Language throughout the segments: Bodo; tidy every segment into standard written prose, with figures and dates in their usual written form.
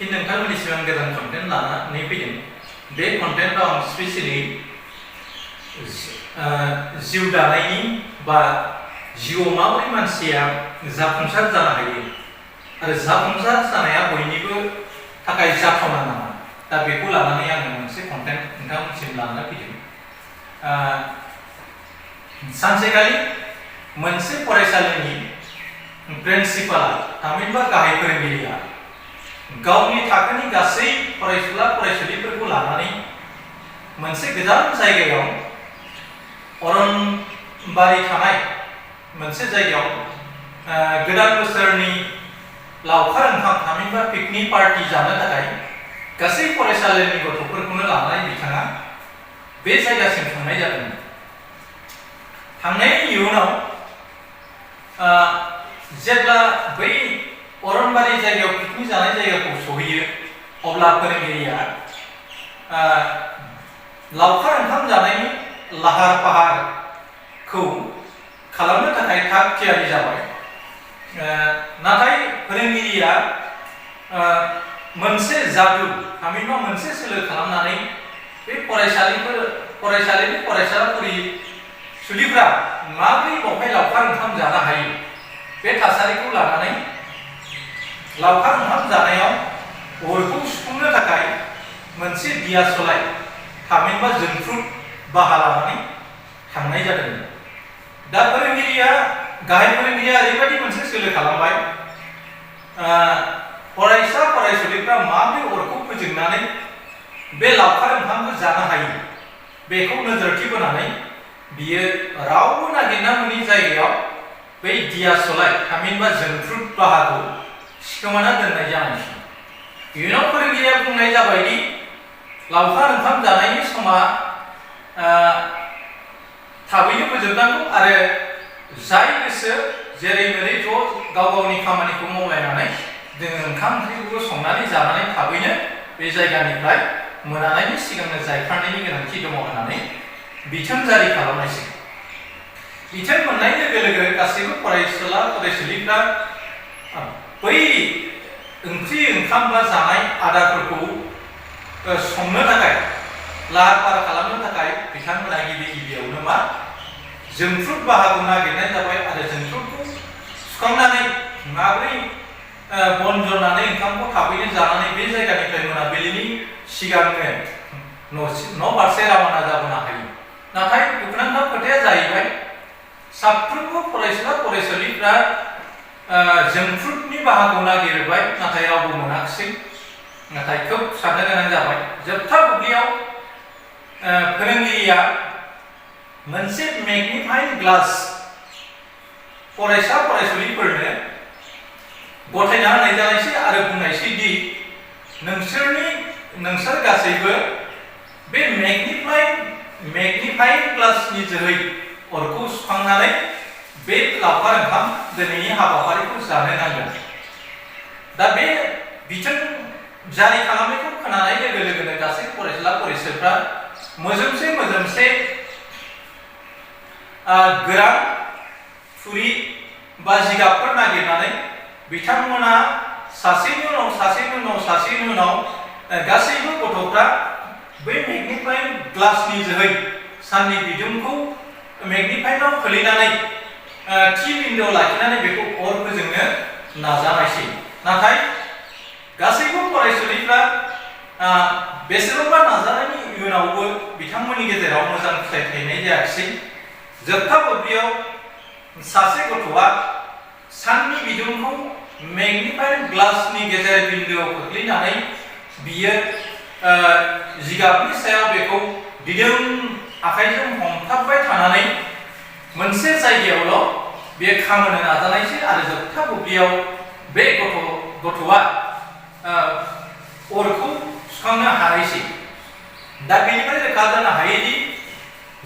फिन नोंथांमोननि सिगां गोदान कन्टेन्ट लानानै फैदों। बे कन्टेन्टआव आं स्पेसियली जिउ दानायनि बा जिउआव माबोरै मानसिया जाफुंसार जानो हायो आरो जाफुंसार जानाया बयनिबो थाखाय जाथावना नामा, दा बेखौ लानानै आङो मोनसे कन्टेन्ट नोंथांमोनसिम लानानै फैदों। सानसेखालि मोनसे फरायसालिनि प्रिन्सिपाला थामहिनबा गाहाय फोरोंगिरिया गावनि थाखोनि गासै फरायसुला फरायसुलिफोरखौ लानानै मोनसे गोजान जायगायाव अरनबारि थानाय मोनसे जायगायाव गोदान बोसोरनि लावखार ओंखाम थामहिनबा पिकनिक पार्टी जानो थाखाय गासै फरायसालिनि गथ'फोरखौनो लानानै बिथाङा बे जायगासिम थांनाय जादोंमोन। थांनायनि उनाव जेब्ला बै अरनबारि जायगायाव पिकनिक जानाय जायगाखौ सहैयो अब्ला फोरोंगिरिया लावखार ओंखाम जानायनि लाहार फाहारखौ खालामनो थाखाय थाग थियारि जाबाय। नाथाय फोरोंगिरिया मोनसे जादु थामहिनबा मोनसे सोलो खालामनानै बे फरायसालिनि फरायसा फरायसुलिफ्रा माबोरै बावहाय लावखार ओंखाम जानो हायो बे थासारिखौ लानानै लावखार ओंखाम जानायाव अरखौ सुफुंनो थाखाय मोनसे दियासलाय थामहिनबा जोंफ्रुट बाहा लानानै थांनाय जादोंमोन। दा गाहाय फोरोंगिरिया ओरैबायदि मोनसे सोलो खालामबाय, फरायसा फरायसुलिफ्रा माबोरै अरखौ फोजोंनानै बे लावखार ओंखामखौ जानो हायो बेखौ नोजोरथि बोनानै बियो रावबो नागिरना मोनै जायगायाव बै दियासलाय थामहिनबा जोंफ्रुट बाहाखौ सिखोमाना दोननाय जानायसै। इयुनाव फोरोंगिरिया बुंनाय जाबायदि लावखार ओंखाम जानायनि समा थाबैनो फोजोबनांगौ आरो जाय गोसो जेरै मेरै ज' गाव गावनि खामानिखौ मावलायनानै जोङो ओंखाम ओंख्रिखौबो संनानै जानानै थाबैनो बे जायगानिफ्राय मोनानायनि सिगांनो जायखारनायनि गोनांथि दङ होननानै बिथोन जारि खालामनायसै। बिथोन मोननाय लोगो लोगो गासैबो फरायसुला फरायसुलिफ्रा बै ओंख्रि ओंखाम बा जानाय आदारफोरखौ संनो थाखाय लाहार फाहार खालामनो थाखाय बिथांमोना गिबियावनो जोंफ्रुट बाहागो नागिरनाय जाबाय आरो जोंफ्रुटखौ सुखांनानै माबोरै बन जन्नानै ओंखामखौ थाबैनो जानानै बे जायगानिफ्राय मोनाबिलिनि सिगांनो न' फारसे रवाना जाबोनो हायो। नाथाय दुखुनांथाव खोथाया जाहैबाय साफ्रोमबो फरायसुला फरायसुलिफ्रा जोंफ्रुटनि बाहागो नागिरबाय नाथाय रावबो मोनाखिसै। नाथाय खोब साननो गोनां जाबाय। जोबथा बुब्लियाव फोरोंगिरिया मोनसे मेगनिफाइं ग्लास फरायसा फरायसुलिफोरनो गथायना होनाय जानायसै आरो बुंनायसै दि नोंसोर गासैबो बे मेगनिफाइं ग्लासनि जोहै अरखौ सुखांनानै बे लावखार ओंखाम दिनैनि हाबाफारिखौ जानो नांगोन। दा बे बिथोन जारि खालामनायखौ खोनानाय लोगो लोगोनो गासै फरायसुला फरायसुलिफ्रा मोजोमसे गोरान थुरि बा जिगाबफोर नागिरनानै बिथांमोना सासेनि उनाव गासैबो गथ'फ्रा बै मेगनिफाइं ग्लासनि जोहै साननि बिदुंखौ मेगनिफाइंआव खोलैनानै थि बिन्दोआव लाखिनानै बेखौ अर फोजोंनो नाजानायसै। नाथाय गासैबो फरायसुलिफ्रा बेसेबांबा नाजानायनि उनावबो बिथांमोननि गेजेराव मोजां फिथाइ थायनाय जायाखिसै। जोबथा बुब्लियाव सासे गथ'आ साननि बिदुंखौ मेगनिफाइं ग्लासनि गेजेर बिन्दोआव खोख्लैनानै बियो जिगाबनि सायाव बेखौ दिदोम आखाइजों हमथाबबाय थानानै मोनसे जायगायावल' बेयो खामनो नाजानायसै आरो जोबथा बुब्लियाव बे गथ'आ अरखौ सुखांनो हानायसै। दा बेनिफ्राय रोखा जानो हायोदि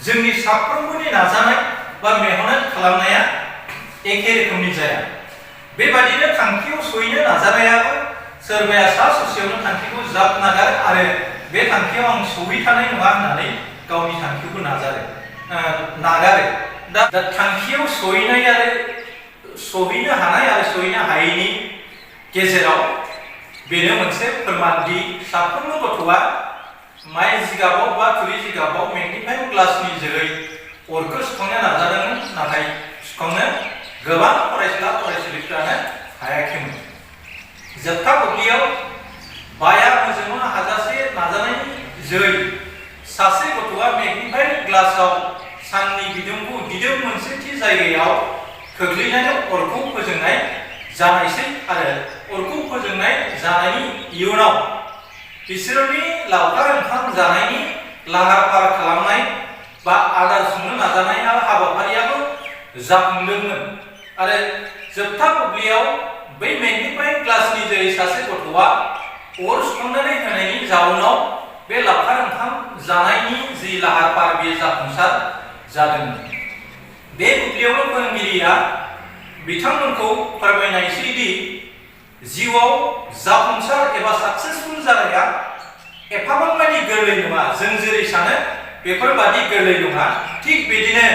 जोंनि साफ्रोमबोनि नाजानाय बा मेहनत खालामनाया एखे रोखोमनि जाया। बेबादिनो थांखियाव सहैनो नाजानायाबो सोरबाया सा ससेयावनो थांखिखौ ज्राब नागारो आरो बे थांखियाव आं सहैथानाय नङा होननानै गावनि थांखिखौ नागारो। दा थांखियाव सहैनो हानाय आरो सहैनो हायैनि गेजेराव बेनो मोनसे फोरमान दि साफ्रोमबो गथ'आ माइ जिगाबाव बा थुरि जिगाबाव मेग्निफाइं ग्लासनि जोहै अरखौ सुखांनो नाजादोंमोन, नाथाय सुखांनो गोबां फरायसा फरायसुलिफ्रानो हायाखैमोन। जोबथा बुब्लियाव बाया मोजोमनो हाजासे नाजानायनि जोहै सासे गथ'आ मेग्निफाइं ग्लासाव साननि बिदुंखौ दिदोम मोनसे थि जायगायाव खोख्लैनानै अरखौ फोजोंनाय जानायसै आरो अरखौ फोजोंनाय जानायनि इयुनाव बिसोरनि लावखार ओंखाम जानायनि लाहार फाहार खालामनाय बा आदार संनो नाजानाय हाबाफारियाबो जाफुंदोंमोन आरो जोबथा बुब्लियाव बै मेग्निफाइं ग्लासनि जोहै सासे गथ'आ अर सुखांनानै होनायनि जाउनाव बे लावखार ओंखाम जानायनि जि लाहार फाहार बे जाफुंसार जादोंमोन। बे बुब्लियावनो फोरोंगिरिया बिथांमोनखौ फोरमायनायसै दि जिउआव जाफुंसार एबा साक्सेसफुल जानाया एफाबां मानि गोरलै नङा, जों जेरै सानो बेफोरबादि गोरलै नङा। थिग बिदिनो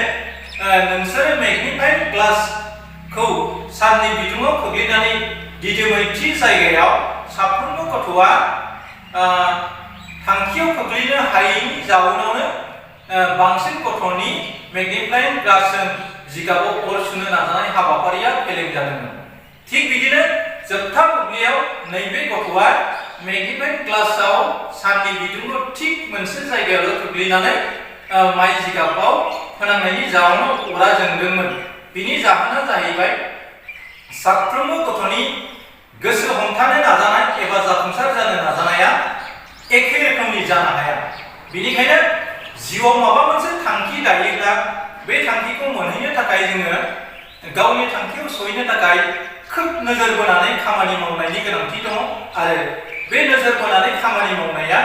नोंसोरो मेग्निफाइं ग्लासखौ साननि बिदुङाव खोख्लैनानै दिदोमै थि जायगायाव साफ्रोमबो गथ'आ थांखियाव खोख्लैनो हायैनि जाउनावनो बांसिन गथ'नि मेग्निफाइं ग्लासजों जिगाबाव अर सुनो नाजानाय हाबाफारिया फेलें जादोंमोन। थिग बिदिनो जोबथा बुब्लियाव नैबे गथ'आ मेग्निफाइं ग्लासाव साननि बिदुंखौ थिग मोनसे जायगायावल' खोख्लैनानै माइ जिगाबाव फोनांनायनि जाउनाव अरा जोंदोंमोन। बिनि जाहोना जाहैबाय साफ्रोमबो गथ'नि गोसो हमथानो नाजानाय एबा जाफुंसार जानो नाजानाया एखे रोखोमनि जानो हाया। बेनिखायनो जिउआव माबा मोनसे थांखि दायोब्ला बे थांखिखौ मोनहैनो थाखाय जोङो गावनि थांखियाव सहैनो थाखाय खोब नोजोर बोनानै खामानि मावनायनि गोनांथि दङ आरो बे नोजोर बोनानै खामानि मावनाया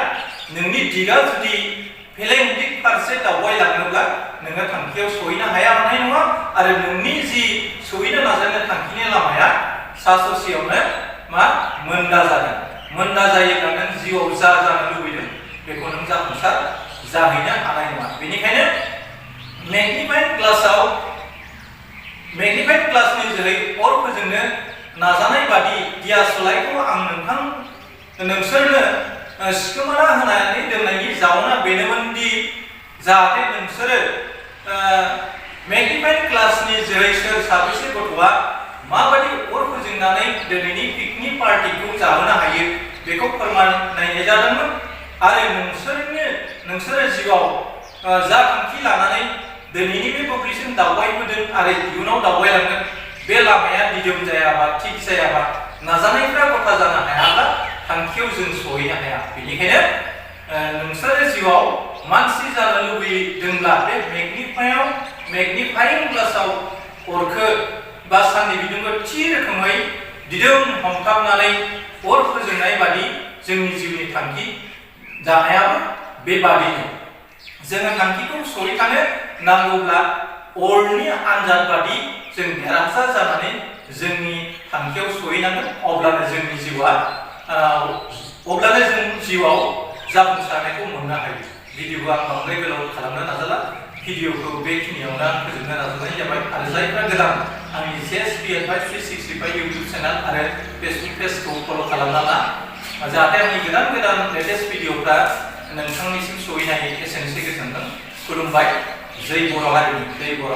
नोंनि दिगा जुदि फेलें दिग फारसे दावबायलाङोब्ला नोङो थांखियाव सहैनो हानाय नङा आरो नोंनि जि सहैनो नाजानाय थांखिनि लामाया सा ससेयावनो मोनदा जागोन। मोनदा जायोब्ला नों जिउआव जा जानो लुबैदों बेखौ नों जाफुंसार जाहैनो हानाय नङा। बेनिखायनो मेग्निफाइं ग्लासनि जोहै अर फोजोंनो नाजानाय बादि दियासलायखौ आं नोंसोरनो सिखोमाना होनानै दोननायनि जाउना बेनोमोन दि जाहाथे नोंसोरो मेग्निफाइं ग्लासनि जोहै सोर साबेसे गथ'आ माबायदि अर फोजोंनानै दिनैनि पिकनिक पार्टिखौ जाहोनो हायो बेखौ फोरमायनाय जादोंमोन आरो नोंसोरो जिउआव जा थांखि लानानै दिनैनि बे बुब्लिसिम दावबायबोदों आरो इयुनाव दावबायलांगोन बे लामाया दिदोम जायाबा थिग जायाबा नाजानायफ्रा गथा जानो हायाब्ला थांखियाव जों सहैनो हाया। बेनिखायनो नोंसोरो जिउआव मानसि जानो लुबैदोंब्ला बे मेग्निफाइं ग्लासाव अरखौ बा साननि बिदुंखौ थि रोखोमै दिदोम हमथाबनानै अर फोजोंनाय बादि जोंनि जिउनि थांखि दानायाबो बेबादिनो। जोङो थांखिखौ सहैखानो नांगौब्ला अरनि आनजाद बादि जों देरहासार जानानै जोंनि थांखियाव सहैनांगोन। अब्लानो जों जिउआव जाफुंसारनायखौ मोननो हायो। भिडिअखौ आं बांद्राय गोलाव खालामनो नाजाला, भिडिअखौ बेखिनियावनो आं फोजोबनो नाजानाय जाबाय आरो जायफ्रा गोदान आंनि CSP Advice 365 इउटिउब चेनेल आरो फेसबुक पेजखौ फल' खालामना ला, जाहाथे आंनि गोदान लेटेस्ट भिडिअफ्रा नोंथांनिसिम सहैनायनि एसेनोसै। गोजोनथों, खुलुमबाय। जै बर' हारिनि, जै बर'